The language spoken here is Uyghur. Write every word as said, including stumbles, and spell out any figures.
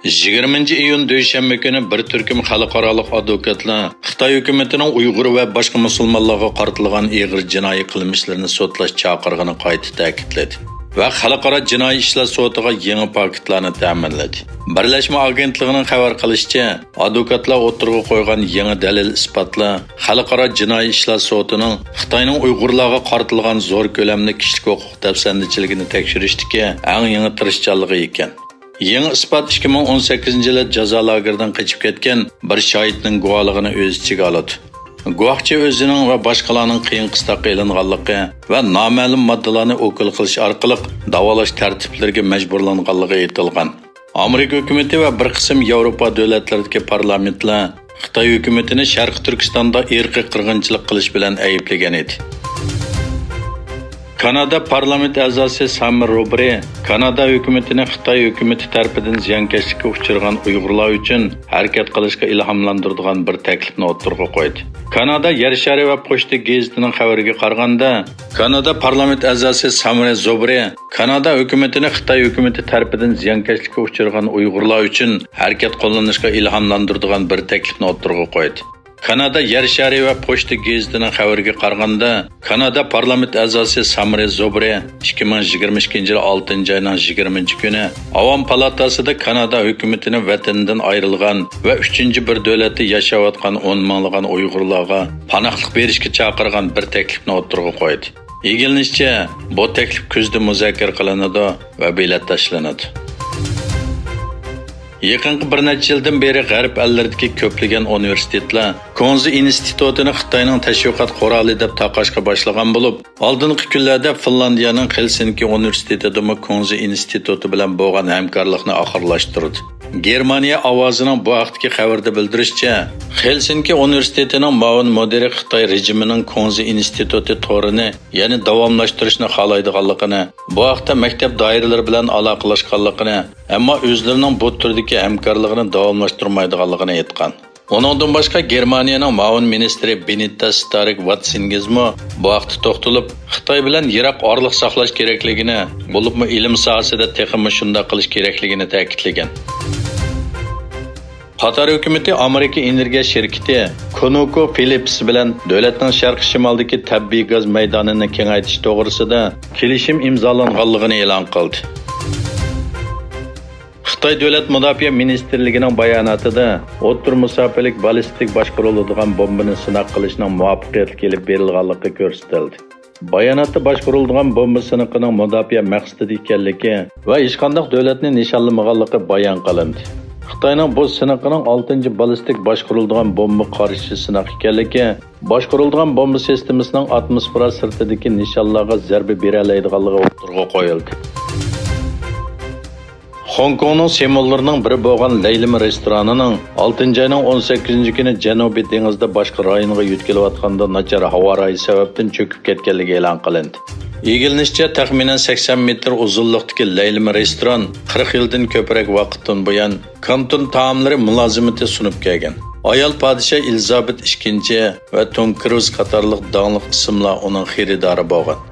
يىگىرمىنچى ئىيۇن دۈشەنبە كۈنى بىر تۈركۈم خەلقئارالىق ئادۋوكاتلار خىتاي ھۆكۈمىتىنىڭ ئۇيغۇر ۋە باشقا مۇسۇلمانلارغا قارىتىلغان ئېغىر جىنايى قىلمىشلىرىنى سوتلاش چاقىرىقىنى قايتا تەكىتلىدى ۋە خەلقئارا جىنايى ئىشلار سوتىغا يېڭى پاكىتلارنى تەمىنلىدى. بىرلەشمە ئاگېنتلىقىنىڭ خەۋەر قىلىشىچە، ئادۋوكاتلار ئوتتۇرىغا قويغان يېڭى دەلىل-ئىسپاتلار خەلقئارا جىنايى ئىشلار سوتىنىڭ خىتاينىڭ ئۇيغۇرلارغا قارىتىلغان زور كۆلەملىك كىشىلىك ھوقۇق دەپسەندىچىلىكىنى تەكشۈرۈشتىكى ئەڭ يېڭى تىرىشچانلىقى ئىكەن. يېڭى ئىسپات ئىككى مىڭ ئون سەككىزىنچى يىلى جازا لاگېرىدىن قېچىپ كەتكەن بىر شاھىتنىڭ گۇۋاھلىقىنى ئۆز ئىچىگە ئالىدۇ. گۇۋاھچى ئۆزىنىڭ ۋە باشقىلارنىڭ قىيىن قىستاققا ئېلىنغانلىقى ۋە نامەلۇم ماددىلارنى ئوكۇل قىلىش ئارقىلىق داۋالاش تەرتىپلىرىگە مەجبۇرلانغانلىقى ئېيتىلغان. ئامېرىكا ھۆكۈمىتى ۋە بىر قىسىم ياۋروپا دۆلەتلىرىدىكى پارلامېنتلار خىتاي ھۆكۈمىتىنى شەرقىي تۈركىستاندا ئىرقىي قىرغىنچىلىق قىلىش بىلەن ئەيىبلىگەن ئىدى. كانادا پارلامېنت ئەزاسى سامىر روبرى كانادا ھۆكۈمىتىنى خىتاي ھۆكۈمىتى تەرىپىدىن زىيانكەشلىككە ئۇچرىغان ئۇيغۇرلار ئۈچۈن ھەرىكەت قىلىشقا ئىلھاملاندۇرىدىغان بىر تەكلىپنى ئوتتۇرىغا قويدى. كانادا يەر شارى ۋە پوچتا گېزىتىنىڭ خەۋىرىگە قارىغاندا، كانادا پارلامېنت ئەزاسى سامرې زوبرې كانادا ھۆكۈمىتىنى خىتاي ھۆكۈمىتى تەرىپىدىن زىيانكەشلىككە ئۇچرىغان ئۇيغۇرلار ئۈچۈن ھەرىكەت قوللىنىشقا ئىلھاملاندۇرىدىغان بىر تەكلىپنى ئوتتۇرىغا قويدى. كانادا يەر شارى ۋە پوچتا گېزىتىنىڭ خەۋىرىگە قارىغاندا، كانادا پارلامېنت ئەزاسى سامرې زوبرې ئىككى مىڭ يىگىرمە ئىككىنچى يىل ئالتىنچى ئاينىڭ يىگىرمىنچى كۈنى ئاۋام پالاتاسىدا كانادا ھۆكۈمىتىنى ۋەتىنىدىن ئايرىلغان ۋە ئۈچىنچى بىر دۆلەتتە ياشاۋاتقان ئون مىڭلىغان ئۇيغۇرلارغا پاناھلىق بېرىشكە چاقىرغان بىر تەكلىپنى ئوتتۇرىغا قويدى. ئىگىلىنىشىچە، بۇ تەكلىپ كۈزدە مۇزاكىرە قىلىنىدۇ ۋە بېلەت تاشلىنىدۇ. يېقىنقى بىر نەچچە يىلدىن بېرى غەرب ئەللىرىدىكى كۆپلىگەن ئۇنىۋېرسىتېتلار كۇڭزى ئىنستىتۇتىنى خىتاينىڭ تەشۋىقات قورالى دەپ تاقاشقا باشلىغان بولۇپ، ئالدىنقى كۈنلەردە فىنلاندىيەنىڭ خېلسىنكى ئۇنىۋېرسىتېتىدىمۇ كۇڭزى ئىنستىتۇتى بىلەن بولغان ھەمكارلىقنى ئاخىرلاشتۇردى. گېرمانىيە ئاۋازىنىڭ بۇ ھەقتىكى خەۋىرىدە بىلدۈرۈشىچە، خېلسىنكى ئۇنىۋېرسىتېتىنىڭ مۇئاۋىن مۇدىرى خىتاي رېجىمىنىڭ كۇڭزى ئىنستىتۇتى تورىنى يەنە داۋاملاشتۇرۇشنى خالايدىغانلىقىنى، بۇ ھەقتە مەكتەپ دائىرىلىرى بىلەن ئالاقىلەشكەنلىكىنى، ئەمما ئۆزلىرىنىڭ بۇ تۈردىكى ھەمكارلىقىنى داۋاملاشتۇرمايدىغانلىقىنى ئېيتقان. ئۇنىڭدىن باشقا، گېرمانىيەنىڭ مۇئاۋىن مىنىستىرى بېنىتتا ستارىك ۋاتسىنگىزمۇ بۇ ھەقتە توختىلىپ، خىتاي بىلەن يىراق ئارىلىق ساقلاش كېرەكلىكىنى، بولۇپمۇ ئىلىم ساھەسىدە تېخىمۇ شۇنداق قىلىش كېرەكلىكىنى تەكىتلىگەن. قاتار ھۆكۈمىتى ئامېرىكا ئېنېرگىيە شىركىتى كونوكو فىلىپس بىلەن دۆلەتنىڭ شەرقىي شىمالدىكى تەبىئىي گاز مەيدانىنى كېڭەيتىش توغرىسىدا كېلىشىم ئىمزالانغانلىقىنى ئېلان قىلدى. خىتاي دۆلەت مۇداپىئە مىنىستىرلىكىنىڭ باياناتىدا ئوتتۇرا مۇساپىلىك بالىستىك باشقۇرۇلىدىغان بومبىنى سىناق قىلىشنىڭ مۇۋەپپەقىيەتلىك ئېلىپ بېرىلغانلىقى كۆرسىتىلدى. باياناتتا باشقۇرۇلىدىغان بومبا سىنىقىنىڭ مۇداپىئە مەقسىتىدە ئىكەنلىكى ۋە ھېچقانداق دۆلەتنى نىشانلىمىغانلىقى بايان قىلىندى. خىتاينىڭ بۇ سىنىقىنىڭ ئالتىنچى بالىستىك باشقۇرۇلىدىغان بومبا قارشى سىناق ئىكەنلىكى، باشقۇرۇلىدىغان بومبا سىستېمىسىنىڭ ئاتموسفېرا سىرتىدىكى نىشانلارغا زەربە بېرەلەيدىغانلىقى ئوتتۇرىغا قويۇلدى. خوڭكوڭنىڭ سىمۋوللىرىنىڭ بىرى بولغان لەيلىما رېستورانىنىڭ ئالتىنچى ئاينىڭ ئون سەككىزىنچى كۈنى جەنۇبىي دېڭىزدا باشقا رايونغا يۆتكىلىۋاتقاندا ناچار ھاۋا رايى سەۋەبىدىن چۆكۈپ كەتكەنلىكى ئېلان قىلىندى. ئىگىلىنىشىچە، تەخمىنەن سەكسەن مېتىر ئۇزۇنلۇقتىكى لەيلىما رېستوران قىرىق يىلدىن كۆپرەك ۋاقىتتىن بۇيان كانتون تائاملىرى مۇلازىمىتى سۇنۇپ كەلگەن. ئايال پادىشاھ ئېلىزابېت ئىككىنچى ۋە توم كروز قاتارلىق داڭلىق ئىسىملار ئۇنىڭ خېرىدارى بولغان.